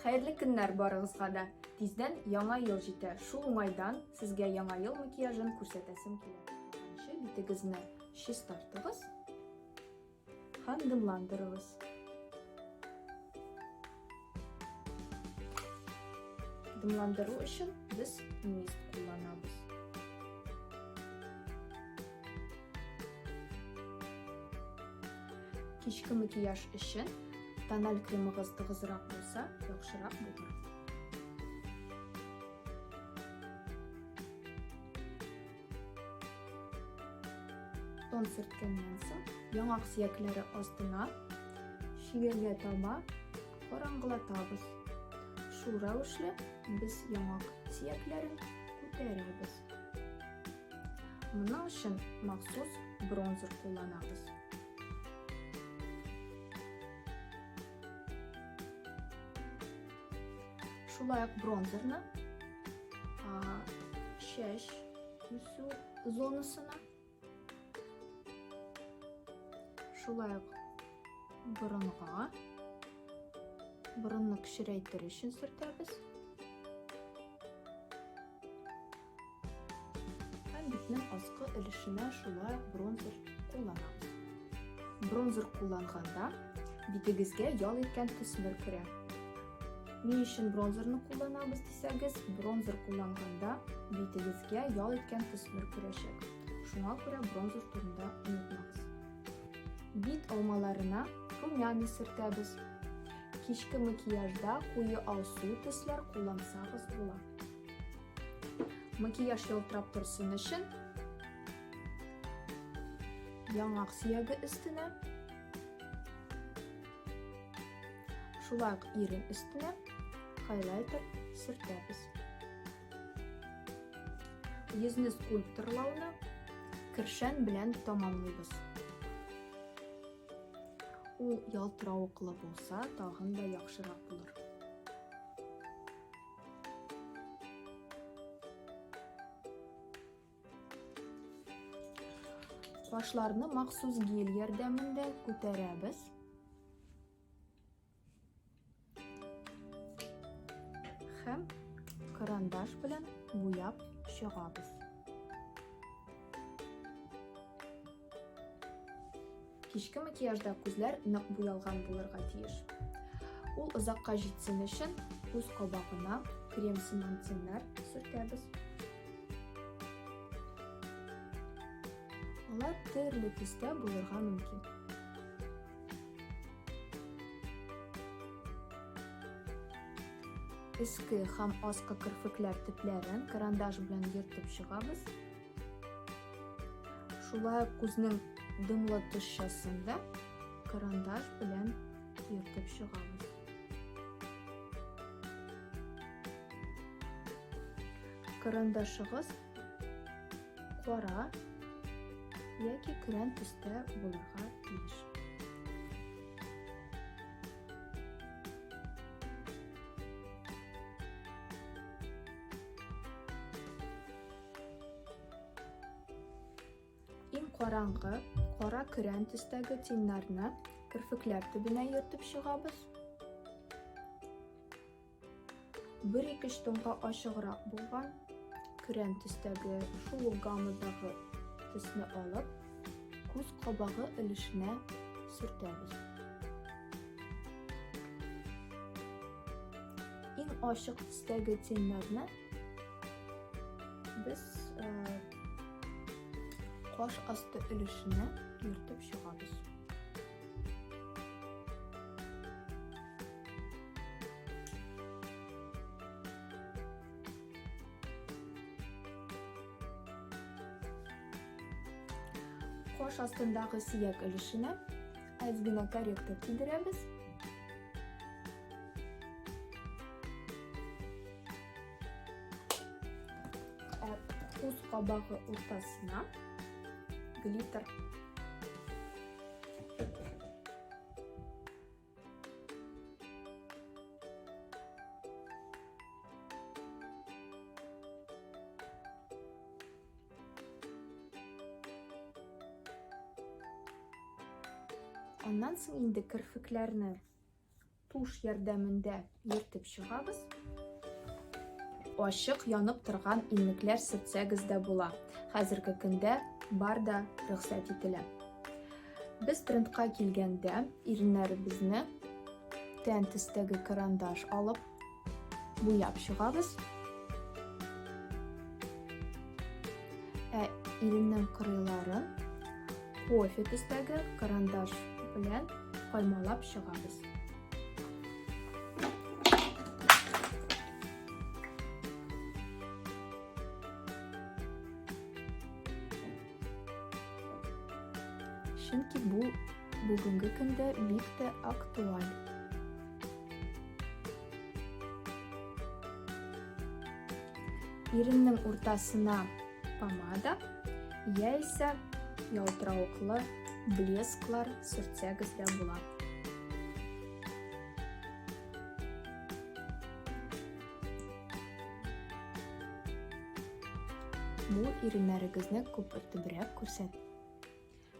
Хәерле көннәр барыгызга да! Тиздән Яңа ел җитә, шул уңайдан сезгә Яңа ел макияжын күрсәтәсем килә. Беренче битегезне чистартыгыз һәм дымландырыгыз. Дымландыру өчен без мист кулланабыз. Кичке макияж өчен тональ кремыгыз тыгызрак булса, яхшырак булыр. Тон сөрткәннән соң, яңак сөякләре астына чигәргә таба караңгылатабыз. Шул рәвешле без яңак сөякләрен күтәрәбез. Моның өчен махсус бронзер кулланабыз. Шулай ук бронзерны чәч үсү зонасына, шулай ук борынга, борынны кечерәйтер өчен сөртәбез. Һәм битнең аскы өлешенә шулай ук бронзер кулланабыз. Бронзер кулланганда битегезгә ял иткән төсмер керә. Ни өчен бронзерны кулланабыз дисәгез, бронзер кулланганда битегезгә ял иткән төсмер керәчәк. Шуңа күрә бронзер турында онытмагыз. Бит алмаларына румяна сөртәбез. Кичке макияжда куе алсу төсләр куллансагыз була. Макияж ялтырап торсын өчен яңак сөяге өстенә, шулай ук ирен өстенә хайлайтер сөртәбез. Йөзне скульпторлауны кершән белән тамамлыйбыз. Ул ялтыравыклы булса, тагын да яхшырак булыр. Кашларны махсус гель ярдәмендә күтәрәбез. Һәм карандаш белән буяп чыгабыз. Кичке макияжда күзләр нык буялган булырга тиеш. Ул озакка җитсен өчен күз кабагына крем сыман теннәр сөртәбез. Алар төрле төстә булырга мөмкин. Өске һәм аскы керфекләр төпләрен карандаш белән йөртеп чыгабыз. Шулай ук күзнең дымлы тышчасын да карандаш белән йөртеп чыгабыз. Карандашыгыз кара яки көрән төстә булырга тиеш. Иң караңгы, кара көрән төстәге теннарны керфекләр төбенә йөртеп чыгабыз. Бер-ике тонга ачыграк булган көрән төстәге шул ук гаммадагы төсне алып, күз кабагы өлешенә сөртәбез. Иң ачык төстәге теннарны Без каш асты өлешенә йөртеп чыгабыз. Каш астындагы сөяк өлешенә әз генә корректор тидерәбез. Ә күз кабагы уртасына глиттер. Аннан соң инде керфекләрне. Тушь ярдәмендә йөртеп чыгабыз. Ачык янып торган иннекләр сөртсәгез дә була. Хәзерге көндә бар да рөхсәт ителә. Без трендка килгәндә иреннәребезне тән төстәге карандаш алып буяп чыгабыз. Ә иреннең кырыйларын кофе төстәге карандаш белән каймалап чыгабыз. Чөнки бу бүгенге көндә бик тә актуаль. Иреннең уртасына помада яисә ялтыравыклы блесклар сөртсәгез дә була. Бу иреннәрегезне күпертебрәк күрсәтә.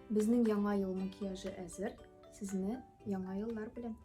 Безнең яңа ел макияжы әзер. Сезне яңа еллар белән!